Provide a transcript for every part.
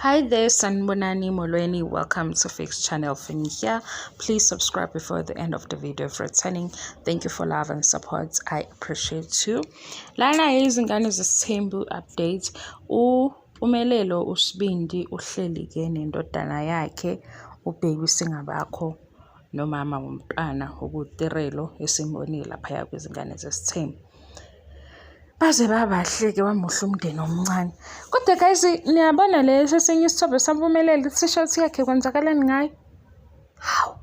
Hi there, Sanibonani Molweni. Welcome to Fix Channel From here. Please subscribe before the end of the video if returning. Thank you for love and support. I appreciate you. Lana izingane zesithembu update. UMpumelelo uSibindi uhleli ke nendodana yakhe uBaby Singabakho nomama womntwana okuTirelo esimbonile laphaya kwizingane zesithembu. Baze babahle-ke wamuhle umndeni omncane. Kodwa guys, niyabona lesi esinye isithombe saMpumelelo i-t-shirt yakhe kwenzakalani ngayo? Hawu.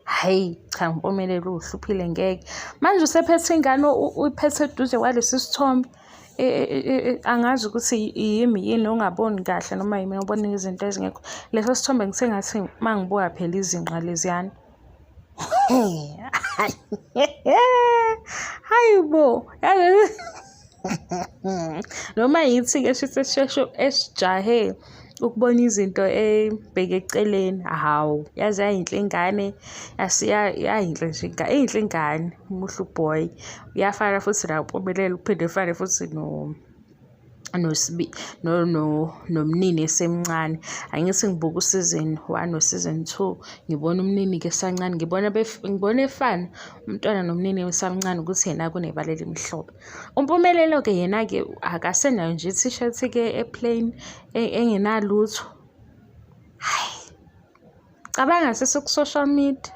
Hhayi cha Mpumelelo uhluphile ngeke. Manje usephethe ingane uyiphethe eduze kwalesi sithombe. E, e, e, angazi ukuthi yimi yini ongaboni kahle noma yimi obona izinto ezingekho. Leso sithombe ngisengathi uma ngibuka phela izinqa leziyana. Hayi bo, noma yithi-ke shuthi esisheshe esijahe ukubona izinto ebheke eceleni. Hawu, yaze yayinhle ingane, yayinhle nje inhle ingane, muhle u-boy. Uyafana futhi naye uMpumelelo uphinde efane futhi noMnini esemncane. Angithi ngibuka u-season one no-season two, ngibona uMnini-ke esancane, ngibona ngibona efana umntwana noMnini esamncane ukuthi yena kunebala elimhlophe. UMpumelelo-ke yena-ke akasenayo nje i-t-shirt-ke e-plain engenalutho. Hhayi, cabanga sesiku-social media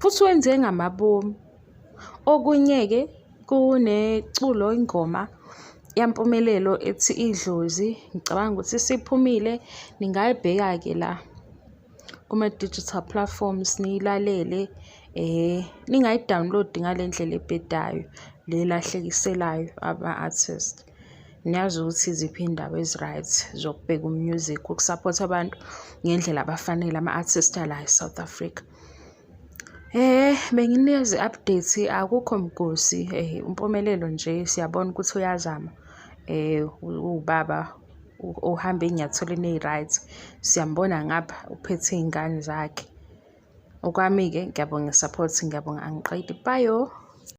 futhi wenze ngamabomu. Okunye-ke kuneculo ingoma yaMpumelelo ethi Idlozi, ngicabanga ukuthi isiphumile ningayibheka-ke la kuma-digital platforms niyilalele ningayi-download-i ngale ndlela ebhedayo le elahlekiselayo ama-artist. Niyazi ukuthi iziphi iy'ndawo ezi-right zokubheka u-music, ukusaphotha abantu ngendlela abafanele ama-artist ala e-South Africa. Benginikeza i-update akukho mgosi uMpumelelo nje siyabona ukuthi uyazama uwubaba ohamba ey'nyathelweni ey'right. Siyambona ngapha uphethe iy'ngane zakhe. Okwami-ke ngiyabonga i-support, ngiyabonga angiqedi, bayo.